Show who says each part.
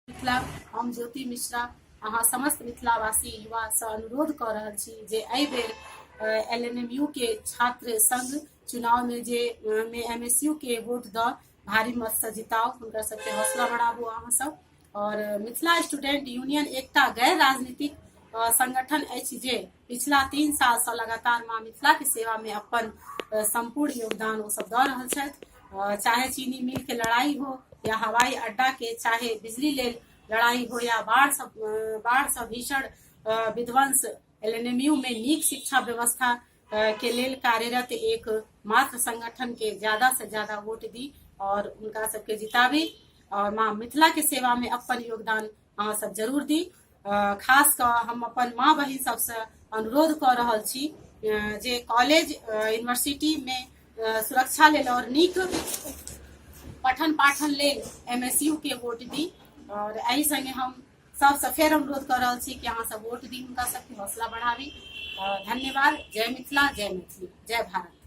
Speaker 1: मिथिला, हम ज्योति मिश्रा अहाँ समस्त मिथिलावासी युवासँ अनुरोध कऽ रहल छी जे एहि बेर एल एन एम यू के छात्र संघ चुनावमे जे मे एम एस यू के वोट दऽ भारी मतसँ जिताउ, हुनकर सबके हौसला बढ़ाबू अहाँ सब। और मिथिला स्टूडेंट यूनियन एकटा गैर राजनीतिक संगठन अछि जे पिछला 3 सालसँ लगातार माँ मिथिला के सेवा में अपन संपूर्ण योगदान ओ सब दऽ रहल छथि। चाहे चीनी मिल के लड़ाई हो या हवाई अड्डा के, चाहे बिजली लेल लड़ाई हो या बाढ़ से भीषण विध्वंस, एल एन एम यू में नीक शिक्षा व्यवस्था के लेल कार्यरत एक मात्र संगठन के ज्यादा से ज्यादा वोट दी और हुनका सबके जिताबी और माँ मिथिला के सेवा में अपन योगदान अहाँ सब जरूर दी। खास कऽ हम अपन माँ बहिन सबसँ अनुरोध कऽ रहल छी जे कॉलेज यूनिवर्सिटी में सुरक्षा लेल और नीक पठन पाठन लेल एम एस यू के वोट दी। और एहि संगे हम सबसँ फेर अनुरोध कऽ रहल छी कि अहाँ सब वोट दी, हुनका सबके हौसला बढ़ाबी। धन्यवाद। जय मिथिला, जय मैथिली, जय भारत।